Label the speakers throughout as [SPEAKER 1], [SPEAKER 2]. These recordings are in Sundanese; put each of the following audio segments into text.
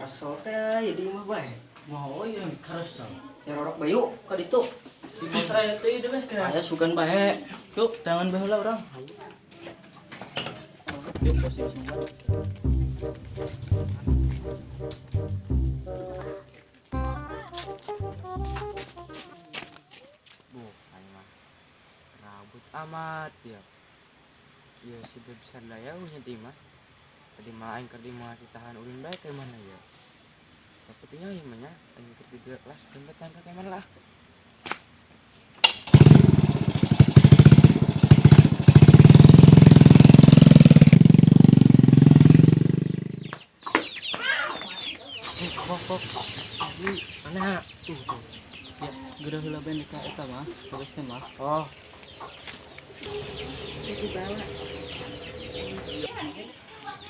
[SPEAKER 1] Karesel teh ya di imah bae.
[SPEAKER 2] Mau ya karesel.
[SPEAKER 1] Ya rorok bayu ka ditu.
[SPEAKER 2] Si bos aya teh deui geus
[SPEAKER 1] Aya sugan bae.
[SPEAKER 2] Yuk, tangan baheula urang. Yuk, bos yuk semua.
[SPEAKER 3] Bu, aing mah rabut amat ya. Ya si beb sadaya nya teh mah. Tadi mah aing keur di mah ditahan ulin bae ke mana ya. Tapi nya ieu mah nya aing keur di kelas jembatan ka mana lah.
[SPEAKER 1] Kok kok. Mana?
[SPEAKER 2] Tuh, tuh. Ya, geura heula bae ka eta mah, bagus teh mah.
[SPEAKER 1] Oh,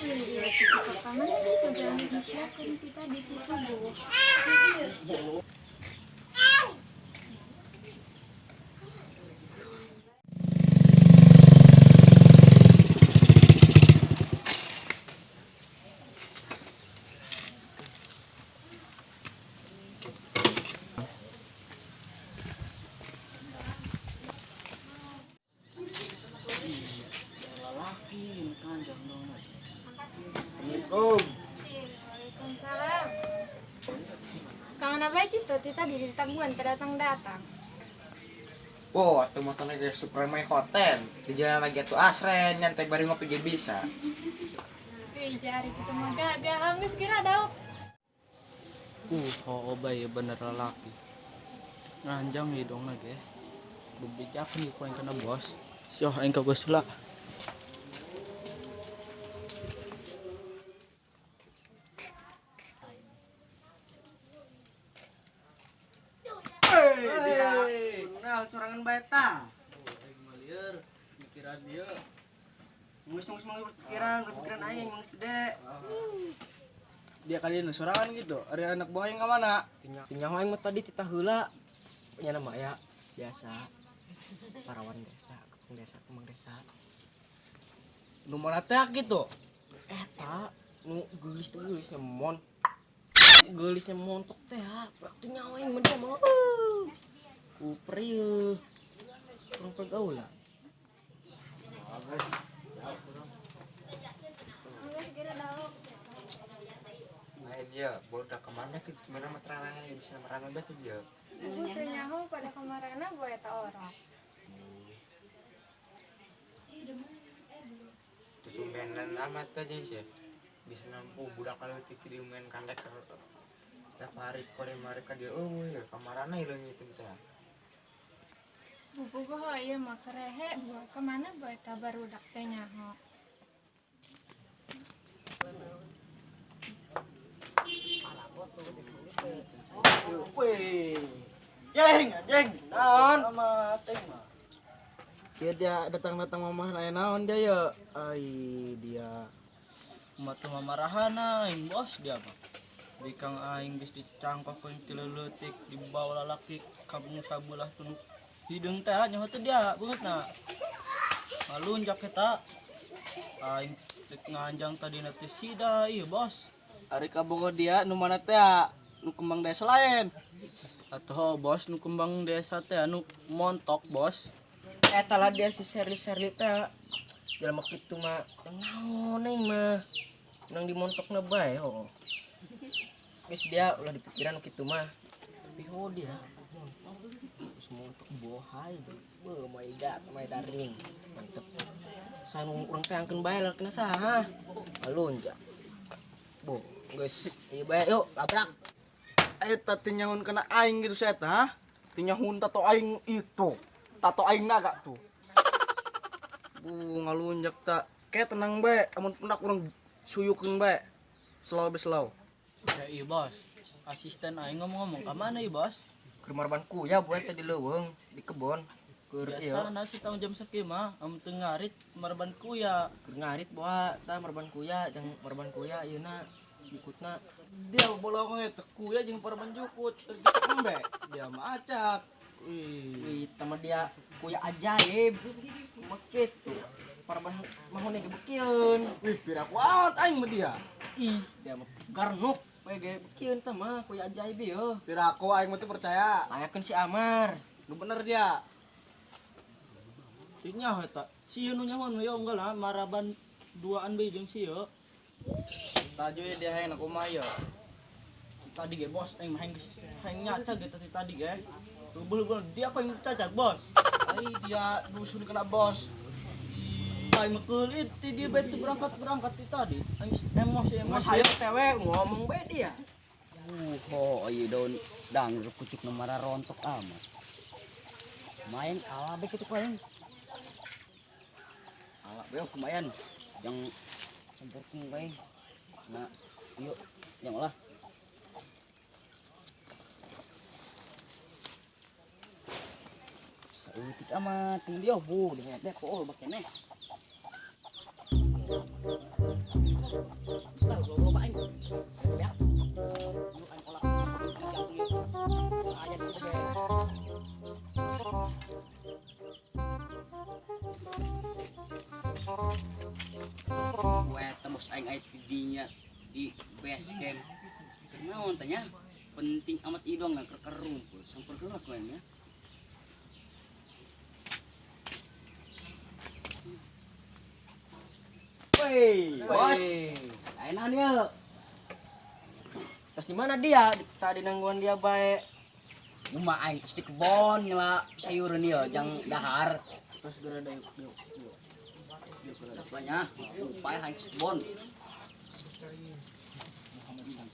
[SPEAKER 4] Iya, si Cika mana itu jangan disiapkan kita di subuh.
[SPEAKER 2] Lalaki kanjang dong.
[SPEAKER 3] Assalamualaikum.
[SPEAKER 4] Waalaikumsalam. Kamu apa gitu? Tita di tangguan datang-datang.
[SPEAKER 3] Wah, atuh motornya ge Supreme Hotel. Di jalan lagi atuh asren nyantai bari ngopi ge bisa.
[SPEAKER 4] Ih, jari kita mah gagah, geus kira dauk.
[SPEAKER 2] Oh bae bener lalaki. Nganjang hidung lagi. Bebejakeun ku aing kana bos. Sioh aing ka bos heula.
[SPEAKER 1] Kenal sorangan bae ta.
[SPEAKER 2] Aing mah lieur mikiran dia.
[SPEAKER 1] Geus geus mah berpikiran aing mang sede.
[SPEAKER 5] Dia kali ini sorangan gitu. Ari anak buah yang ke mana?
[SPEAKER 1] Tinggal aing mah tadi titah heula. Nya nama ya biasa. Parawan desa, kembang desa, kembang desa.
[SPEAKER 5] Nu mana teh gitu?
[SPEAKER 1] Eta nu geulis teh geulisnya mon. Geulisnya montok teh ha. Waktu nyawa aing mah dia mah. Kuper ieu. Kurang pergaulan.
[SPEAKER 4] Geus kira dauk.
[SPEAKER 3] Lain ya, bodak kemana ke gimana materangan ya bisa merana batu dia.
[SPEAKER 4] Ibu teu nyaho pada kamarana boe eta orang.
[SPEAKER 3] Tumbenan amat aja sih. Bisa nampu budak kalau titi di main kandek setiap hari kore mereka dia oh ya kamarana hilang itu teh.
[SPEAKER 4] Buku goho ieu mah kerehe buah kemana boe eta barudak teh nyaho.
[SPEAKER 2] Wih. Jeng, jeng. Naon? Amat aing mah.
[SPEAKER 5] Kia dia datang-datang mamah aya naon dia ya.
[SPEAKER 2] Ai dia umat teu mamarahan aing bos dia mah. Bikang aing geus dicangkok ku ti leutik dibawa lalaki kabung sabelah tunu hideung teh nyaho teh dia beungeutna. Ngalunjak eta aing rek nganjang tadi teh sida ieu bos.
[SPEAKER 5] Ari kabogo dia nu mana teh nu kembang desa lain.
[SPEAKER 2] Atuh bos nu kembang desa teh anu montok bos.
[SPEAKER 1] Eta lah dia si Serli-Serli teh. Jelema kitu mah naon aing mah. Nang dimontokna bae ho. Geus dia ulah dipikiran kitu mah. Tapi ho dia montok. Terus montok bohai deh. Beuh my god, my darling. Mantep. Sanu urang teh angkeun bae lalakina saha. Alunjak. Bo, geus ieu bae yuk labrak.
[SPEAKER 5] Eta teh nyaun kana aing gitu saya teh, ha? Teh nyahun tato aing itu. Tato aing naga tuh. Bu ngalunjak tak. Kayak tenang bae, amun pendak urang suyukeun bae. Slow be slow.
[SPEAKER 2] Ya iya bos. Asisten aing ngomong-ngomong ka mana ieu bos?
[SPEAKER 1] Keur marban kuya boe teh di leuweung, di kebon. Keur ieu
[SPEAKER 2] Biasa nasi tang jam sakieu mah amun teu ngarit marban kuya.
[SPEAKER 1] keur ngarit boa tah marban kuya jeung marban kuya ieuna jukutna.
[SPEAKER 5] Dia bolong eta kuya jeung parban jukut. Embe, dia mah acak. Wih.
[SPEAKER 1] Wih, tama dia kuya ajaib. Begitu. Parban mahone gebekieun.
[SPEAKER 5] Wih, pira kuat aing mah dia.
[SPEAKER 1] Ih, dia mah garnuk. we ge beukeun tah mah kuy ajaib ieu.
[SPEAKER 5] Piraku aing mah teu percaya.
[SPEAKER 1] Tanyakeun si Amar.
[SPEAKER 5] Nu bener dia.
[SPEAKER 2] Teu nyaho eta. Sieun nu nyahoan we unggal lah maraban duaan bae jeung sieu.
[SPEAKER 5] Taju ya dia hayang kumaha ieu.
[SPEAKER 2] Tadi ge bos aing mah hayang nyaca ge tadi tadi ge. Rubul dia apa yang cacat bos?
[SPEAKER 5] Ai dia dusun kena bos.
[SPEAKER 2] Aing mah keulit ti dia bae teu berangkat-berangkat ti tadi. Aing emosi
[SPEAKER 1] Mas
[SPEAKER 2] emosi.
[SPEAKER 1] hayo teh we ngomong bae dia.
[SPEAKER 6] Oh, iya daun dangdut kucuk nomara rontok amat. Main ala bae kitu ku aing. Ala bae kumayan yang campurkeun bae. Nah, yuk yang olah. Saeutik amat teu dia bu, dengan teh kool bakene. Geus lah, loba aing. Ya. Yuk aing olah. Jantung ieu. Aya di situ, guys. Gue tembus aing aing dinya di base camp. Kenaon tanya? Penting amat idong nggak kerumpul. Samper geuleuh ku aing nya. Woi, bos. Aing naon ieu?
[SPEAKER 1] Tas di mana dia? Tadi nangguan dia bae.
[SPEAKER 6] Uma aing terus di kebon nyela sayuran ieu jang dahar.
[SPEAKER 5] Terus geura da yuk yuk.
[SPEAKER 6] Banyak, upaya aing terus kebon.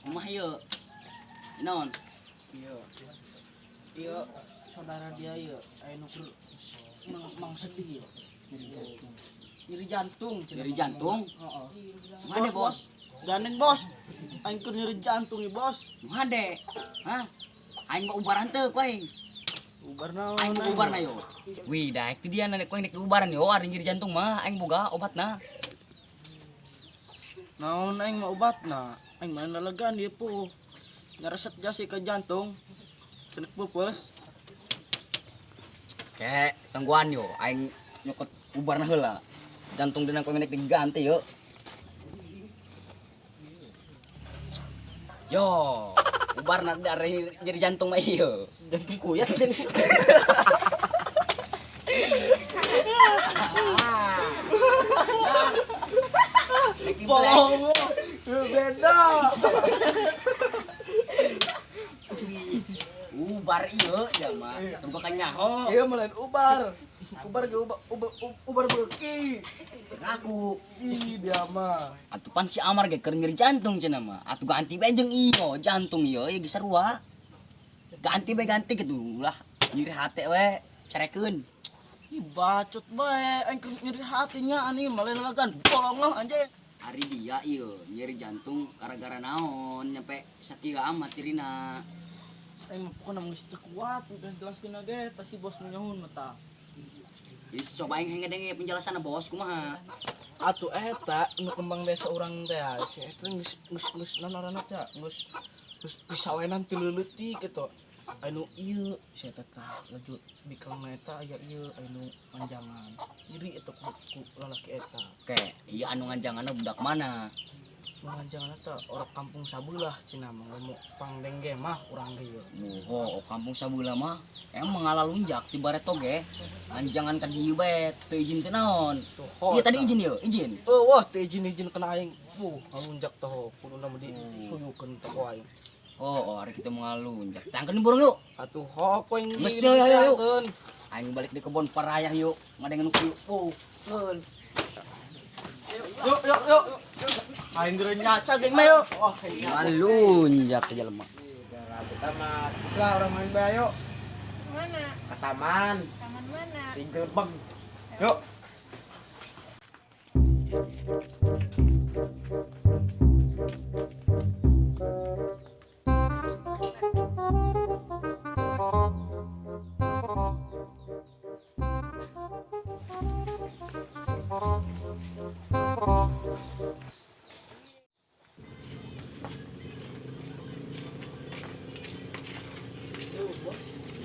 [SPEAKER 6] Kumaha ieu? Naon?
[SPEAKER 5] Iya. Iya saudara dia ieu aya nu keur mang sedih ieu. Nyeri jantung. Nyeri jantung.
[SPEAKER 6] Nyeri jantung?
[SPEAKER 5] Heeh.
[SPEAKER 6] Mana bos?
[SPEAKER 2] Gandeng bos. Aing keur nyeri jantung ieu bos.
[SPEAKER 6] Made. Hah? Aing mah ubaran teu ku aing.
[SPEAKER 2] Ubar naon?
[SPEAKER 6] Aing mah ubarna yo. Wih, daek ti dia na ku aing dek diubaran yo, ari nyeri jantung mah aing boga obatna.
[SPEAKER 2] Naon aing mah obatna? Aing mah lelegan ieu puh. Nyareset jasi ke jantung. Senek pupus.
[SPEAKER 6] Kek, tangguan yo, aing nyokot ubarna heula. Jantung dina ku aing dek diganti yo. Yo, ubarna dari nyeri jantung mah ieu.
[SPEAKER 1] Jantung kuyat teh.
[SPEAKER 2] Bolong. Beda.
[SPEAKER 6] Ubar ieu ya mah. Tunggu kan nyaho.
[SPEAKER 5] Iya mah lain ubar. Ubar ge ubar ubar, ubar beuki.
[SPEAKER 6] Aku
[SPEAKER 5] Ih dia mah.
[SPEAKER 6] atuh pan si Amar ge keur nyeri jantung cenah mah. Atuh ganti bae jeung ieu jantung ieu ieu geus sarua. Ganti bae ganti kitu ulah nyeri hate we carekeun.
[SPEAKER 2] Ih bacot bae aing keur nyeri hatinya ani malah lelegan bolong anjing.
[SPEAKER 6] Ari dia ieu nyeri jantung gara-gara naon nyampe sakieu amat dirina.
[SPEAKER 2] Aing mah pokona geus teu kuat geus jelaskeun ge tah si bos nu nyahun mah tah.
[SPEAKER 6] Geus coba aing ngedenge penjelasanna bos kumaha.
[SPEAKER 5] Atuh eta nu kembang desa urang teh si eta geus geus geus naon teh geus geus pisawenan ti leuletik kitu. Anu ieu si eta tah laju bikangna eta aya ieu anu panjangan. Nyeri eta ku lalaki eta.
[SPEAKER 6] Oke, ieu anu nganjanganna budak mana?
[SPEAKER 5] Nu nganjangan eta orang kampung sabelah cenah mah ngomong pangdengge mah urang ge ieu.
[SPEAKER 6] Moho, kampung sabelah mah emang ngalalunjak ti bareto ge. Anjangan ka dieu bae teu izin teh naon.
[SPEAKER 5] Tuh,
[SPEAKER 6] Ieu tadi izin ieu, izin.
[SPEAKER 5] Oh, wah teu izin-izin kena aing. Wuh, ngalunjak teh kuduna mah disuyukeun teh ku aing.
[SPEAKER 6] Oh, oh, hari kita mengalunjak. Tangkeun burung yuk.
[SPEAKER 5] Atuh hok aing
[SPEAKER 6] Geus, yo, yo, yo. Aing balik di kebon parayah yuk. Ngadengen nu kieu. Oh, keun.
[SPEAKER 2] Yuk yuk yuk. Aing geura nyaca geng mah yuk.
[SPEAKER 6] Ngalunjak ke jelema.
[SPEAKER 3] Rambut amat. Geus lah urang main bae yuk.
[SPEAKER 4] Mana?
[SPEAKER 3] Ke taman.
[SPEAKER 4] Taman mana?
[SPEAKER 3] Si gelebeng. Yuk.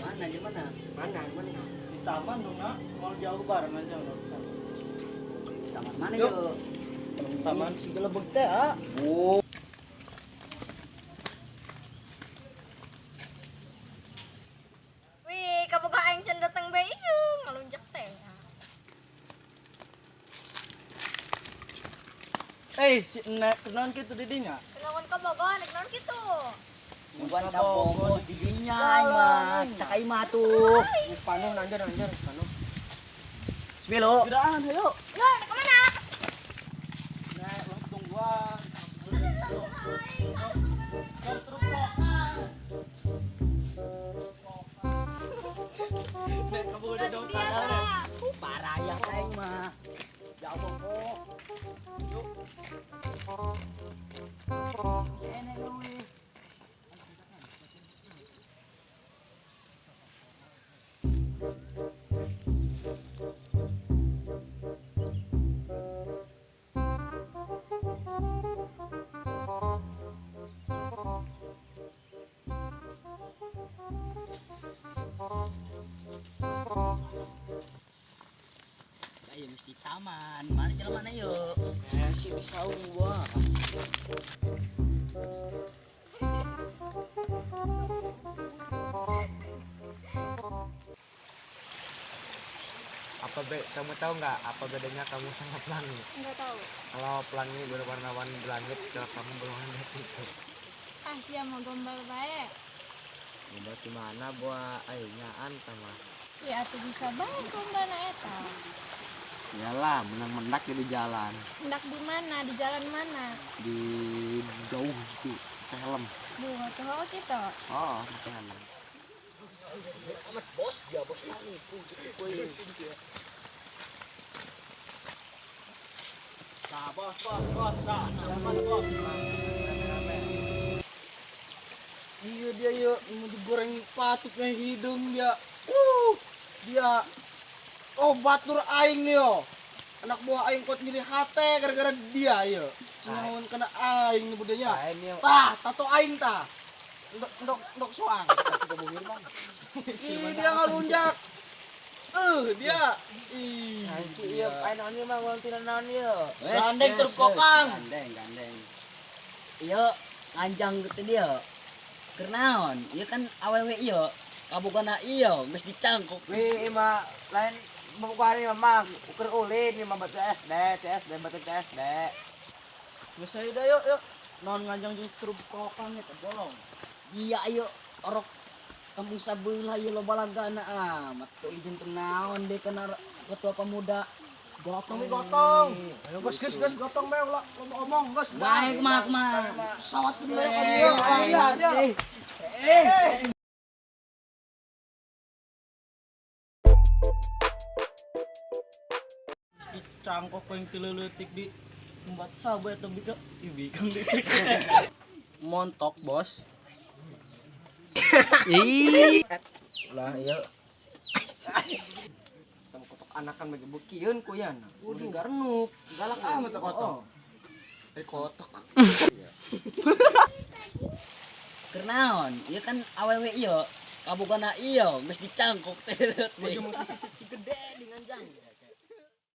[SPEAKER 6] Mana di mana?
[SPEAKER 1] Mana mana?
[SPEAKER 2] Di taman dong nak, mau jauh bareng aja dong.
[SPEAKER 6] Taman mana yuk?
[SPEAKER 2] Taman si gelebeng teh ah.
[SPEAKER 6] Oh.
[SPEAKER 2] Si Enek kenaon kitu di dinya?
[SPEAKER 4] Kenaon ka Bogor, kenaon kitu.
[SPEAKER 6] Bukan ka Bogor di dinya aing mah. Kita ka imah tuh.
[SPEAKER 1] Geus panuh nanjar nanjar geus panuh.
[SPEAKER 6] Bismillah.
[SPEAKER 2] Gedaan hayo.
[SPEAKER 4] Yo, nek kemana?
[SPEAKER 2] Nek, ulah tungguan. Nek kamu udah dong
[SPEAKER 4] Dia.
[SPEAKER 6] Paraya aing mah. Ya Allah kok. Yuk. Si Enek euy. Ayo mesti taman. Mana jalan mana yuk?
[SPEAKER 5] Si bisa gua.
[SPEAKER 3] Apa kamu tahu nggak apa bedanya kamu sama pelangi?
[SPEAKER 4] Enggak tahu.
[SPEAKER 3] Kalau pelangi berwarna-warni di langit, kalau kamu berwarna itu.
[SPEAKER 4] Ah, sia mau gombal bae.
[SPEAKER 3] Gombal gimana buah ayo nyaan sama.
[SPEAKER 4] Ya atuh bisa bae gombal na eta.
[SPEAKER 3] Iyalah, menang mendak di jalan.
[SPEAKER 4] Mendak di mana? Di jalan mana?
[SPEAKER 3] Di jauh sih, pakai helm.
[SPEAKER 4] Duh, tuh gitu.
[SPEAKER 3] Oh, pakai helm.
[SPEAKER 1] Amat bos dia bos ini.
[SPEAKER 2] Nah, bos, bos, bos, nah, mana bos? Iya dia yuk, mau digoreng patutnya hidung dia. Dia. Oh, batur aing nih yo. Anak buah aing kuat nyeri hate gara-gara dia yo. Sengawan kena aing nih budaya. Tah, tato aing tah. Ndok ndok ndok soang. Ih, dia ngalunjak. Dia. Ih.
[SPEAKER 3] Si iya, ayo naon ieu mah ulang tina naon ieu.
[SPEAKER 2] Gandeng terus kokang.
[SPEAKER 6] Gandeng, gandeng. Iya, nganjang gitu dia. Kernaon? Iya kan awewe iya. Kabogana iya, geus dicangkok.
[SPEAKER 3] Wih, mah lain bukan ini mah ukur ulin ini mah batu SD, TSD, batu TSD.
[SPEAKER 2] Geus ayo dah yuk, yuk. Non nganjang justru kokang eta bolong.
[SPEAKER 6] Iya ayo orok kampung sabelah ieu loba lagana amat tuh izin tenaon deh kena ketua pemuda.
[SPEAKER 2] Gotong nih gotong. Ayo geus geus geus gotong bae ulah omong geus.
[SPEAKER 6] Baik mah mah.
[SPEAKER 2] Sawat bener ka dia. Dia. Dicangkok ku yang tileuletik di tempat sabu eta bika ibikang di. Montok, bos.
[SPEAKER 1] Lah iya. Temu kotok anakan bagi bukieun ku yana. Udah garnuk.
[SPEAKER 2] Galak amat tuh kotok. Kotok.
[SPEAKER 6] Kernaon? Iya kan awewe iya. Kabogana iya geus dicangkok teh.
[SPEAKER 1] Baju mung sisi gede.